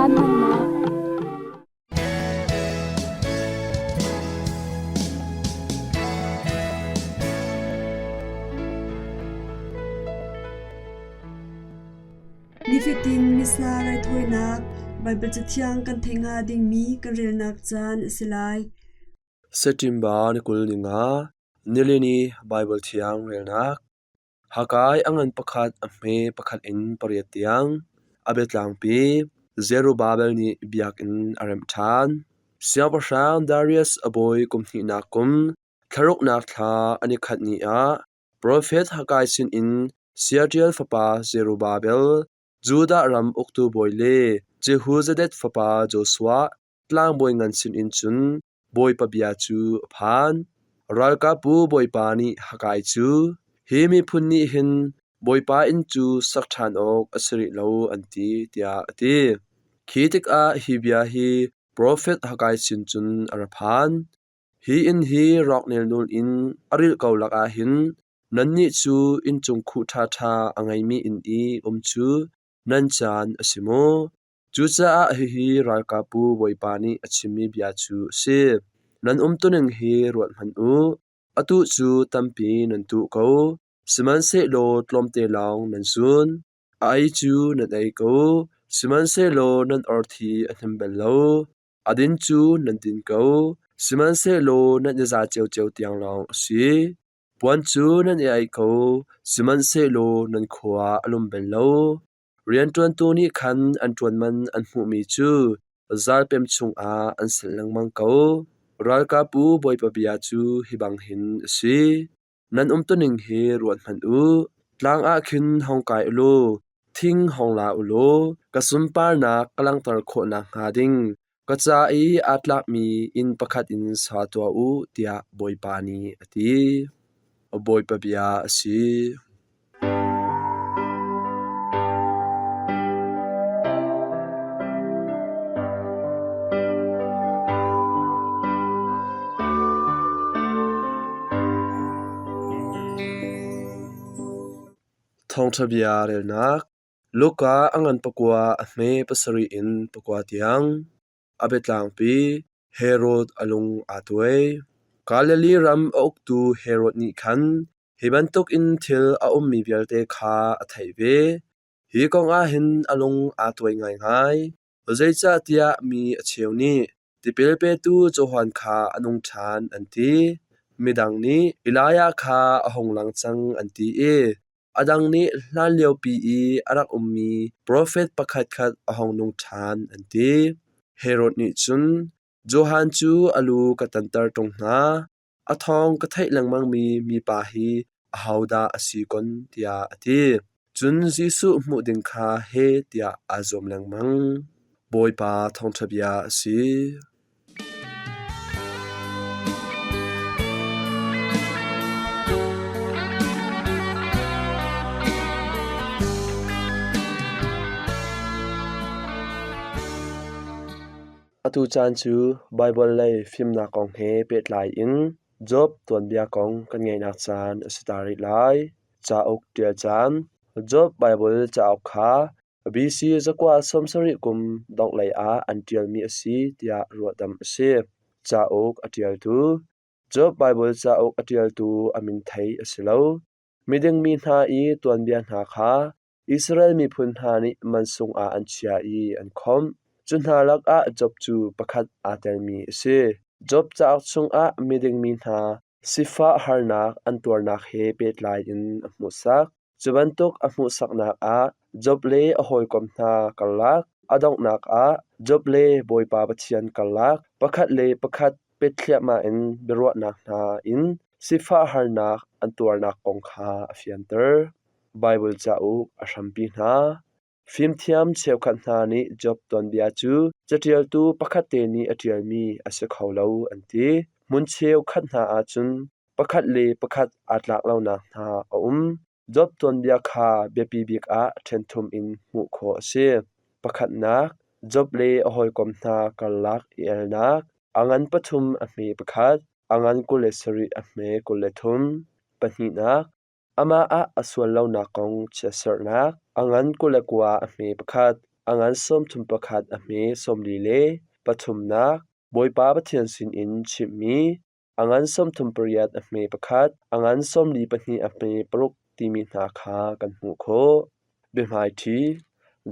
Caan hmannak. Nifatin Missa raithawinak Baibal Cathiang kan theih hnga dingmi kan relnak caan a si lai. September ni 25, nilini Baibal Thiang relnak. Hakai a ngan pakhat a hme pakhat in pariat tiang a biatlangpi Zerubbabel nih biakinn a remh ṭhan. Siangpahrang Darius a bawi kum hnihnak kum, thlaruknak thla a nikhat ni ah profet Haggai sinin Shealtiel fapa Zerubbabel, Judah ram uktu bawi le Jehozadak fapa Joshua, tlangbawi ngan sinin cun Bawipa bia cu a phan. Ralkapbu Bawipa nih Haggai cu, “Hi miphun nih hin Bawipa inn cu sak ṭhan awk a si rih lo,” an ti, tiah a ti. Khi tikah hi bia hi profet Haggai sin cun a ra phan. Hi inn hi rawk nelnul in a rilh ko lakah hin nannih cu inncung khuh ṭhaṭha a ngeimi inn i um cu nan caan a si maw? Cucaah hihi ralkapbu Bawipa nih a chimmi bia cu a si: Nan umtuning hi ruat hmanh u. Atu cu tampi nan tuh ko, sihmanhsehlaw tlawmte lawng nan zun. A ei cu nan ei ko, sihmanhsehlaw nan orthi a hnim bal lo. A din cu nan din ko, sihmanhsehlaw nan i za ciocio tiang lawng a si. Puan cu nan i aih ko, sihmanhsehlaw nan khua a lum bal lo. Rianṭuantu nih khan an ṭuan man an hmuhmi cu zalpem chungah an selh lengmang ko. Ralkapbu Bawipa bia cu hi bang hin a si: Nan umtuning hi ruat hmanh u. Tlang ah khin hong kai u law thing hong la u law ka sunparnak ka langhter khawh nakhnga ding ka ca i aa tlakmi inn pakhat in sa tuah u, tiah Bawipa nih a ti. Bawipa bia a si. Thawngṭha bia relnak Luka a ngan pakua a hme pasarih in pakua tiang. A biatlangpi Herod a lung aa tuai. Galilee ram a uktu Herod nih khan hi bantukin thil a ummi vialte kha a theih ve. Hi kong ah hin a lung aa tuai ngaingai, zeicahtiah mi a cheu nih tipil petu Johan kha a nung ṭhan an ti. Midang nih Elijah kha a hung lang cang an ti i a dang nih hlanliopi i a rak ummi profet pakhatkhat a hung nung ṭhan an ti. Herod nih cun Johan cu a lu ka tanter ṭung hna. A thawng ka theih lengmangmi mipa hi ahodah a si kon tiah a ti. Cun Jesuh hmuh ding kha heh tiah aa zuam lengmang. Bawipa thawngṭha bia a si. Atu caan cu Baibal lei fimnak kong he pehtlai in Job tuanbia kong kan ngaihnak caan a si ta rih lai. Cauk ṭial caan Job Baibal cauk kha BC 970 kum donghlei ah an ṭialmi a si tiah ruahdamh a si. Cauk a ṭialtu Job Baibal cauk a ṭialtu a min theih a si lo. Miding mi hna i tuanbia hna kha Israel miphun hna nih mansung ah an chiah i an khawmh. Cu hna lakah Job cu pakhat aa telmi a si. Job cauk chungah miding mi hna sifah harnak an tuarnak he pehtlai in a hmuhsak. Cu bantuk a hmuhsaknak ah Job le a hawikom hna karlak, a donghnak ah Job le Bawipa Pathian karlak pakhat le pakhat pet thliahmah in biaruahnak hna in sifah harnak an tuarnak kong kha a fianter. Baibal cauk a hrampi hna. Fimthiam cheukhat hna nih Job tuanbia cu caṭialtu pakhatte nih a ṭialmi a si kho lo an ti. Hmun cheukhat hna ahcun pakhat le pakhat aa tlak lonak hna a um. Job tuanbia kha biapi bik ah ṭhenthum in hmuh khawh a si. Pakhatnak, Job le a hawikom hna karlak i elnak. A ngan pathum a hme pakhat, a ngan 27 a hme 23. Pahnihnak, Amah ah a sual lonak kong chiatserhnak, a ngan 29 a hme pakhat. A ngan 31 a hme 40 le pathumnak Bawipa Pathian sinin chimhmi a ngan 38 a hme pakhat, a ngan 42 a hme paruk timi hna kha kan hmuh khawh. Biahmaiṭhi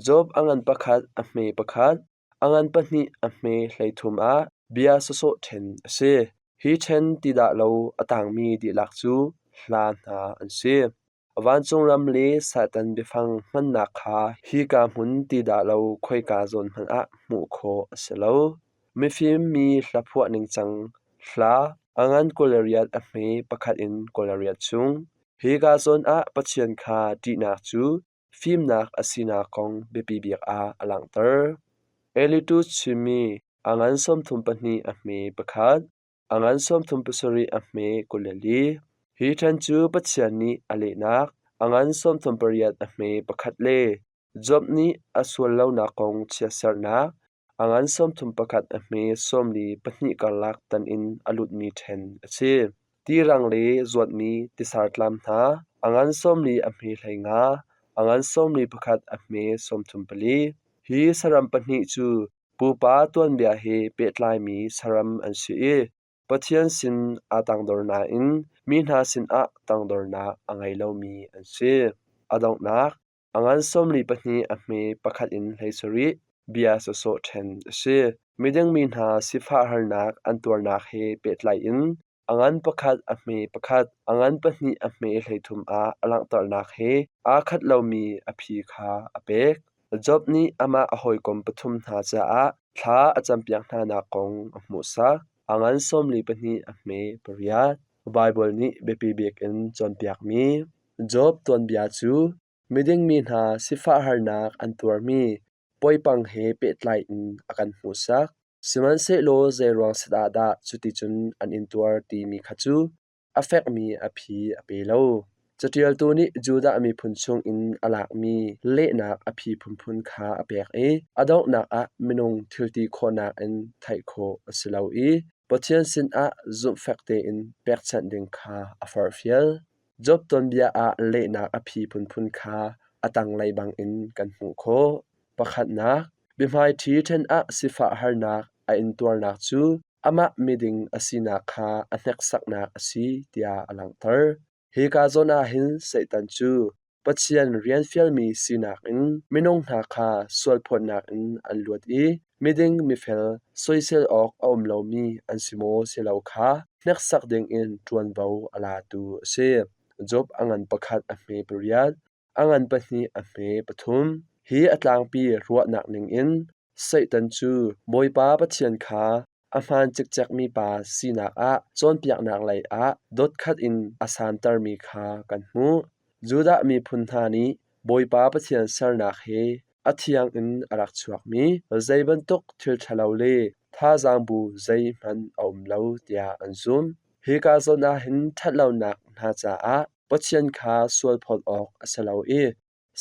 Job a ngan pakhat a hme pakhat, a ngan pahnih a hme 13 ah bia sawsawh ṭhen a si. Hi ṭhen ti dah lo a tangmi dihlak cu hla hna an si. Vancung ram le Satan biafang hmannak kha hika hmun ti dah lo khoika zawn hmanh ah hmuh khawh a si lo. Mifim mi hlaphuah ningcang hla a ngan 28 a hme pakhat in 28 chung. Hika zawn ah Pathian kha ṭihnak cu fimnak a sinak kong biapi bik ah a langhter. Elitus chimmi a ngan 32 a hme pakhat, a ngan 37 a hme 24. Hi ṭhen cu Pathian nih a lehnak a ngan 38 a hme pakhat le Job nih a sual lonak kong chiatserhnak a ngan 31 a hme 42 karlak tan in a lutmi ṭhen a si. Tirang le zuatmi tisartlam hna a ngan 40 a hme 15, a ngan 41 a hme 34. Hi saram pahnih cu pupa tuanbia he pehtlaimi saram an si i Pathian sin aa tangdor nain mi hna sinah tangdornak a ngei lomi an si. A donghnak, a ngan 42 a hme pakhat in 17 bia sawsawh ṭhen a si. Miding mi hna sifah harnak an tuarnak he pehtlai in a ngan pakhat a hme pakhat, a ngan pahnih a hme 33 ah a langhternak he aa khat lomi a phi kha a pek. Job nih amah a hawikom pathum hna caah thla a campiak hnanak kong a hmuhsak. A ngan 42 a hme pariat. Baibal nih biapi bik in cawnpiakmi Job tuanbia cu miding mi hna sifah harnak an tuarmi poipang he pehtlai in a kan hmuhsak. Sihmanhsehlaw zeiruang set ah dah cuticun an intuar timi kha cu a fekmi a phi a pe lo. Caṭialtu nih Judah miphun chungin a lakmi lehnak a phi phunphun kha a pek i a donghnak ah minung thilti khawhnak in theih khawh a si lo i Pathian sinah zumhfek tein pekchanh ding kha a forhfial. Job tuanbia ah lehnak a phi phunphun kha a tanglei bangin kan hmuh khawh. Pakhatnak, biahmaiṭhi ṭhen ah sifah harnak a intuarnak cu amah miding a sinak kha a hneksaknak a si tiah a langhter. Hika zawn ah hin Satan cu Pathian rian fialmi sinak in minung hna kha sualphawtnak in an luat i miding mifel soisel awk a um lomi an si maw si lo kha hneksak dingin ṭuanvo a latu a si. Job a ngan pakhat a hme pariat, a ngan pahnih a hme pathum. Hi a tlangpi ruahnak ningin Satan cu Bawipa Pathian kha a hmaan cikcekmi pa sinak ah cawnpiaknak lei ah dotkhat in a santermi kha kan hmuh. Judah miphun hna nih Bawipa Pathian sernak he a thiang in a rak chuakmi zei bantuk thil ṭhalo le thazaang bu zeihmanh a um lo tiah an zumh. Hika zawn ah hin ṭhatlonak hna caah Pathian kha sualphawt awk a si lo i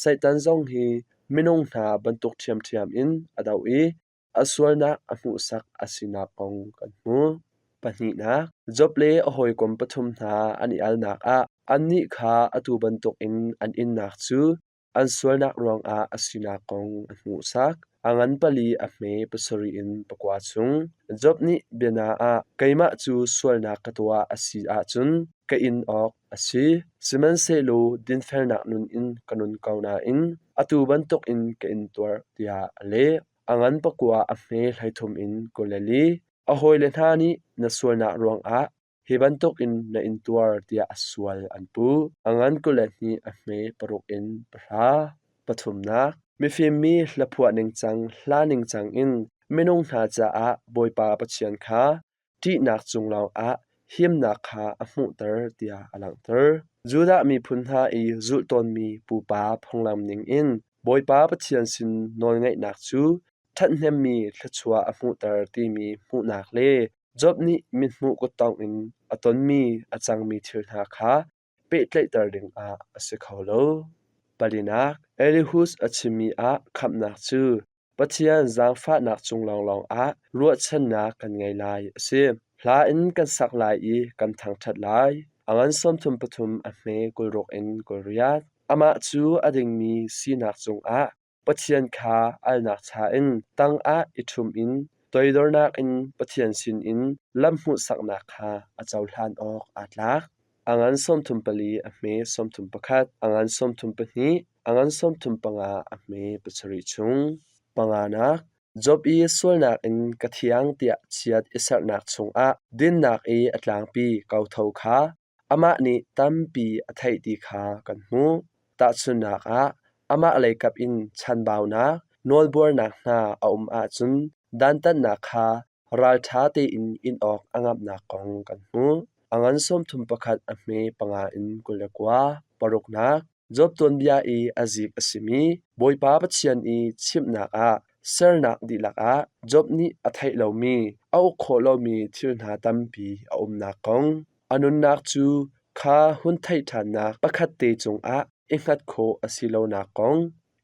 Satan zong hi minung hna bantuk ṭhiamṭhiam in a doh i a sualnak a hmuhsak a sinak kong kan hmu. Pahnihnak, Job le a hawikom pathum hna an i alnak ah annih kha atu bantukin an innak cu an sualnak ruangah a sinak kong a hmuhsak. A ngan pali a hme pasarih in pakua chung. Job nih biana ah keimah cu sualnak ka tuah a si ahcun ka in awk a si. Sihmanhsehlaw dinfelnak nun in ka nun ko nain atu bantukin ka intuar tiah a leh. A ngan pakua a hme 33 in 24. A hawile hna nih na sualnak ruangah hi bantukin na intuar tiah a sual an puh. A ngan 22 a hme paruk in pahra. Pathumnak, mifim mi hlaphuah ningcang hla ningcang in minung hna caah Bawipa Pathian kha ṭihnak cung lawngah himnak kha a hmuhter tiah a langhter. Judah miphun hna i zulh tawnmi pupa phunglam ningin Bawipa Pathian sin nawlngaihnak cu ṭhathnemmi thluachuah a hmuhter timi hmuhnak le Job nih mithmuh kuttongh in a tonmi a cangmi thil hna kha pehtlaihter dingah a si kho lo. Palinak, Elihus a chimmi ah khamhnak cu Pathian zaangfahnak cung lawnglawng ah ruahchannak kan ngei lai a si. Hla in kan sak lai i kan thangṭhat lai. A ngan 33 a hme 60 in 28. Amah cu a dingmi sinak cungah. Pathian kha alnak cha in tangah i ṭhum in toidornak in Pathian sinin lam hmuhsaknak kha a cohlan awk aa tlak. A ngan 34 a hme 31, a ngan 32, a ngan 35 a hme pasarih chung. Panganak, Job i sualnak in ka thiang tiah chiat i serhnak chungah dinnak i a tlangpi kotho kha amah nih tampi a theih ti kha kan hmuh. Tahchunhnak ah, amah leikap in chanbaunak, nawlbuarnak hna a um ahcun dantatnak kha ralṭha tein in awk a ngamhnak kong kan hmuh. A ngan 31 a hme panga in 29. Paruknak, Job tuanbia i a zik a simi Bawipa Pathian i chimhnak ah sernak dihlak ah Job nih a theih lomi, a uk khawh lomi thil hna tampi a umnak kong. A nunnak cu kha hun theih ṭhannak pakhat te cungah i hngat khawh a si lonak kong,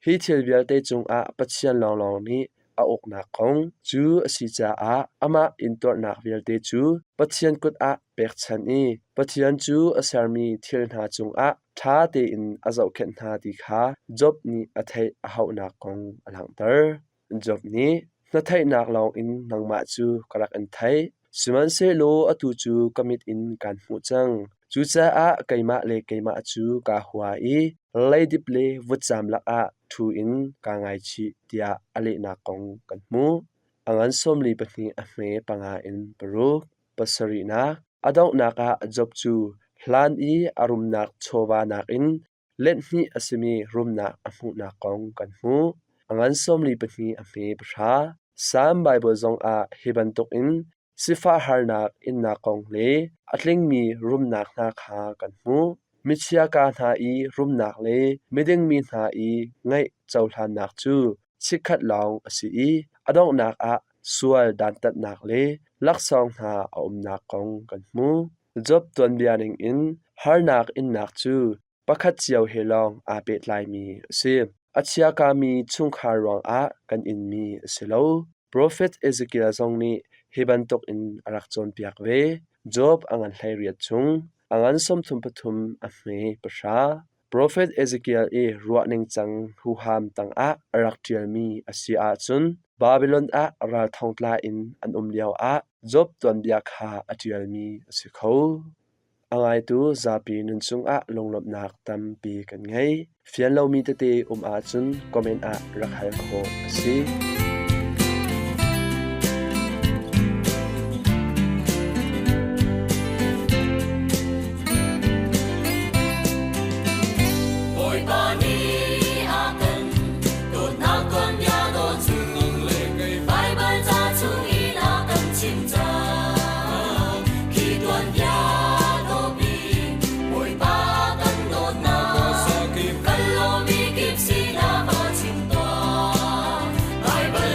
hi thil vialte cungah Pathian lawnglawng nih a uknak kong, cu a si caah amah intuarnak vialte cu Pathian kut ah pekchanh i Pathian cu a sermi thil hna cungah ṭha tein a zohkhenh hna ti kha Job nih a theih a hauhnak kong a langhter. Job nih, Na theihnak lawngin nangmah cu ka rak in theih, sihmanhsehlaw atu cu ka mit in kaan hmuh cang. Cucaah keimah le keimah cu kaa hua i leidip le vutcam lakah ṭhu in kaa ngaichih, tiah a lehnak kong kan hmuh. A ngan 42 a hme panga in paruk. Pasarihnak, a donghnak ah Job cu hlan i a rumnak chawva nakin Let hnih a simi rumnak a hmuhnak kong kan hmuh. A ngan 42 a hme pahra. Salm Baibal zongah hi bantukin sifah harnak innak kong le a tlingmi rumnak hna kha kan hmuh. Michia kaa hna i rumnak le miding mi hna i ngaih cohlannak cu chikkhat lawng a si i a donghnak ah sual dantatnak le laksawng hna a umnak kong kan hmuh. Job tuanbia ningin harnak innak cu pakhat cio he lawng aa pehtlaimi a si. A chiakami chungkhar ruangah kan inmi a si lo. Profet Ezekiel zong nih hi bantukin a rak cawnpiak ve. Job a ngan 18 chung, a ngan 33 a hme pahra. Profet Ezekiel i ruah ningcang huham tangah a rak ṭialmi a si ahcun Babilon ah ral thongtla in an um lioah Job tuanbia kha a ṭialmi a si kho. A ngaitu zapi nun cungah lunglawmhnak tampi kan ngei. Fian lomi tete um ahcun comment ah rak hal khawh a si. Bawipa nih a kan dawtnak tuanbia dawh cu Baibal ca chung in a kan chimh cang. Khi tuanbia dawpi Bawipa kan dawtnak kan lawmi kip sinah va chim tuah. Baibal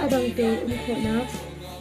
a dangte um khawhnak.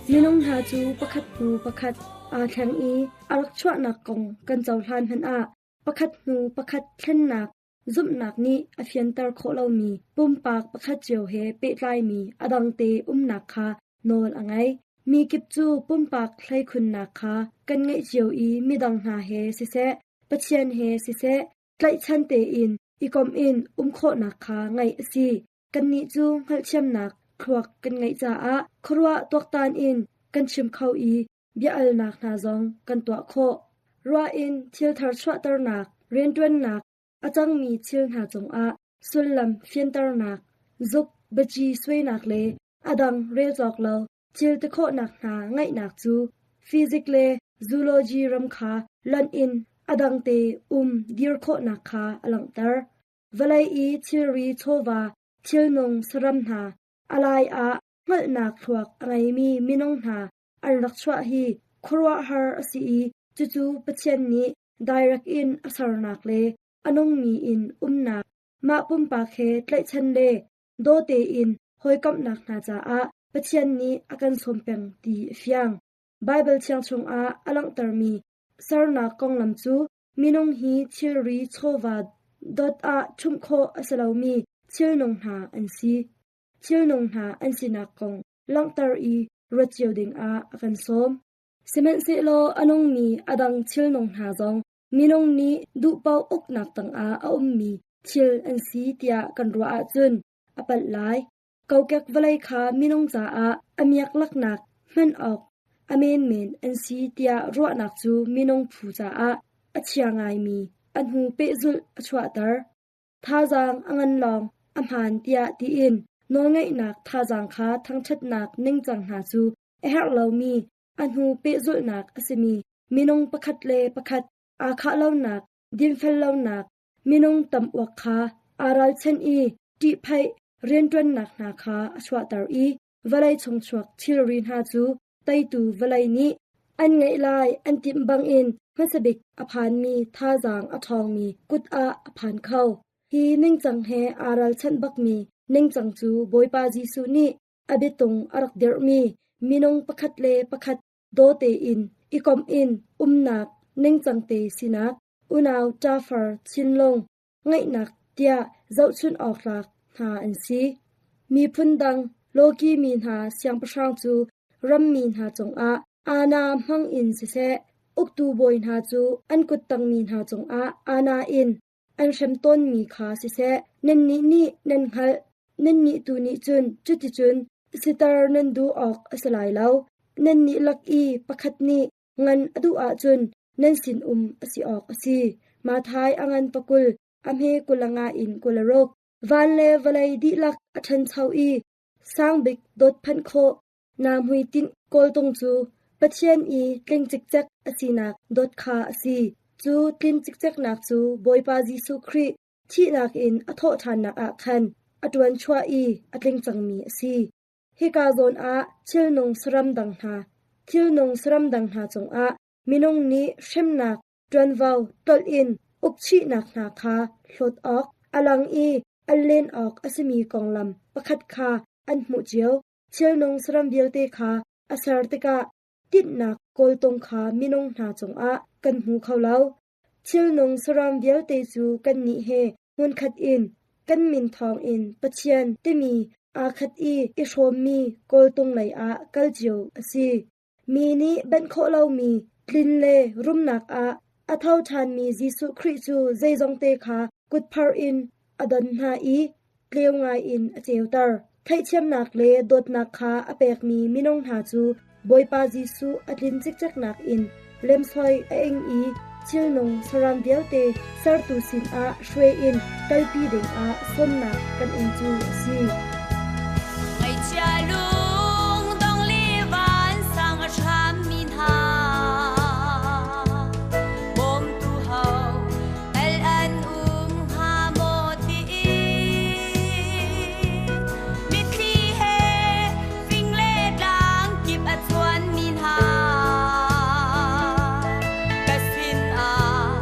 Minung hna cu pakhat hnu pakhat aa thleng i a rak chuahnak kong kan cohlan hmanh ah pakhat hnu pakhat thlennak zumhnak nih a fianter khawh lomi pumpak pakhat cio he pehtlaimi a dangte umnak kha nawl a ngei. Mi kip cu pumpak hleikhunnak kha kan ngeih cio i midang hna he siseh, Pathian he siseh, tlaihchan tein i komh in um khawhnak kha ngeih a si. Kannih cu hngalhthiamnak thluak kan ngeih caah khuaruah tuaktan in kan chim kho i bia-alnak hna zong kan tuah khawh. Ruah in thil thar chuahternak, rianṭuannak, a cangmi thil hna cungah sullam fianternak, zuk biaci suainak le a dang rel cawk lo thil tikhawhnak hna ngeihnak cu physics le zoology ram kha lonh in a dangte um dir khawhnak kha a langhter. Vawlei i thilri chawva, thilnung saram hna a lai ah hngalhnak thluak a ngeimi minung hna an rak chuah hi khuaruahhar a si i cucu Pathian nih direct in a sernak le a nungmi in umnak, mah pumpak he tlaihchan le daw tein hawikomhnak hna caah Pathian nih a kan sawm peng ti a fiang. Baibal Thiang chungah a langhtermi sernak konglam cu minung hi thilri chawva dot ah ṭhumh khawh a si lomi thilnung hna an si. Thilnung hna an sinak kong langhter i ruat cio dingah a kan sawm. Sihmanhsehlaw a nungmi a dang thilnung hna zong minung nih duhpaoh uknak tangah a ummi thil an si tiah kan ruah ahcun a palh lai. Kokek vawlei kha minung caah a miak laknak hman awk a menmen an si tiah ruahnak cu minung phu caah a chia ngaimi a hnu pehzulh a chuahter. Thazaang a ngan lawng a hmaan tiah tiin nawlngeihnak thazaang kha thangṭhatnak ningcang hna cu a herh lomi a hnu pehzulhnak a simi minung pakhat le pakhat aa khah lonak, dinfel lonak, minung tam uak kha aa ralchanh i ṭihphaih rianṭuannak hna kha a chuahter i vawlei chungchuak thilri hna cu teitu vawlei nih an ngeih lai an timh bangin hmasabik a phanmi thazaang a ṭhawngmi kut ah a phan kho. Hi ningcang he aa ralchanh bakmi ningcang cu Bawipa Jesuh nih a biatung a rak dirhmi minung pakhat le pakhat daw tein i komh in umnak ningcang te sinak unau ṭafar thinlung ngaihnak tiah zohchunh awk tlak hna an si. Miphun dang lawki mi hna siangpahrang cu rammi hna cungah aana hmang in siseh, uktu bawi hna cu an kuttangmi hna cungah aana in an hrem tawnmi kha siseh, nannih nih nan hngalh, nannih tu nih cun cuticun siter nan duh awk a si lai lo. Nannih lak i pakhat nih ngan a duh ahcun nan sinum a si awk a si. Matthai a ngan pakul, a hme 25 in 26. Van le vawlei dihlak a ṭhancho i sangbik dawt phanh khawh naa hmuitinh kawltung cu Pathian i tling cikcek a sinak dawt kha a si. Cu tlin cikceknak cu Bawipa Jesuh Khrih thihnak in a thawhṭhannak ah khan a ṭuanchuah i a tling cangmi a si. Hika zawn ah thilnung saram dang hna, thilnung saram dang hna cungah minung nih hremnak ṭuanvo tlolh in ukchihnak hna kha hlawt awk, a lang i al len awk a simi konglam pakhat kha an hmuh cio. Thilnung saram vialte kha a ser tikah tinhnak kawltung kha minung hna cungah kan hmu kho lo. Thilnung saram vialte cu kannih he hmunkhat in kan min thawngin Pathian timi aa khat i i hrawmmi kawltung lei ah kal cio a si. Mi nih banh khawh lomi tlin le rumnak ah a tho ṭhanmi Jesuh Khrih cu zeizongte kha kutpharh in a don hna i tleu ngaiin a ceuter. Theihthiamnak le dawtnak kha a pekmi minung hna cu Bawipa Jesuh a tlin cikceknak in lemsoi a ing i thilnung saram vialte sertu sinah hruai in kalpi dingah sawmnak kan ing cu a si. Ngaihchia lung dong le vansang a hrammi hna bawmtu ho el an um hnga maw tiin mitthli he fing le tlang kip a chuanmi hna ka sinah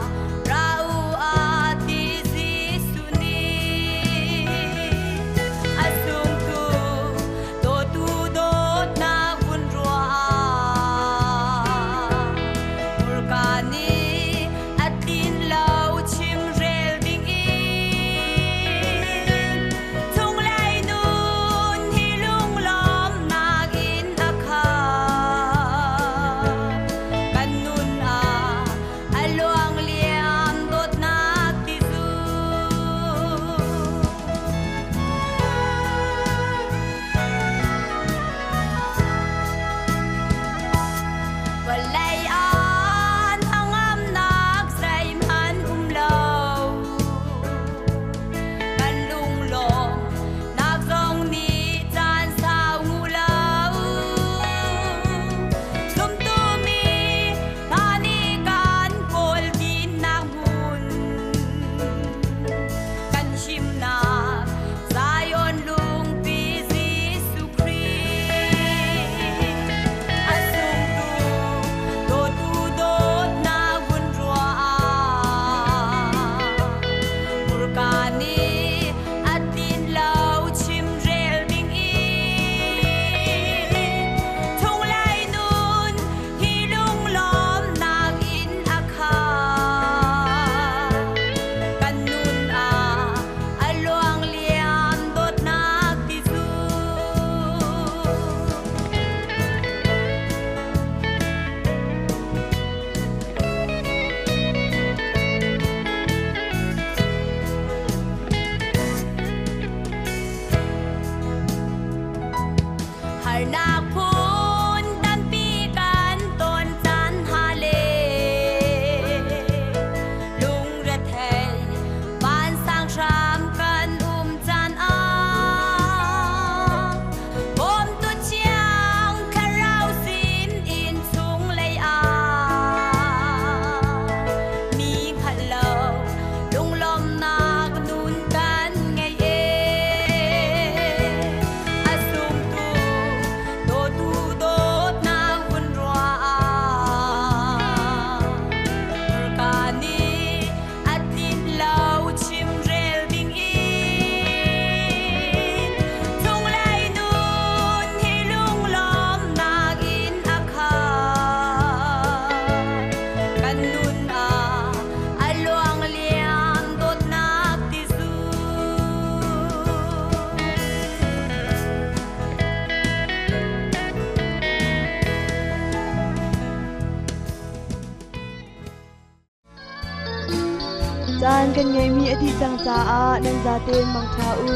ra u a ti Jesuh nih a sungtu dawtu. Harnak phun tampi kan ton caan ha le lungrethei vansang hram kan um caan ah bawmtu thiang thlarau sin in chunglei ah mi hngalh lo lunglawmhnak nun kan ngei ee. A sungtu dawtu dawtnak vun ruah ah hmurka nih a tlinh lo chimrel ding in chunglei nun hi lunglawmhnak in a khat. Kan nun ah a luang liam dawtnak tizu. Caan kan ngeihmi a dih cang caah nan zaten mangṭha u.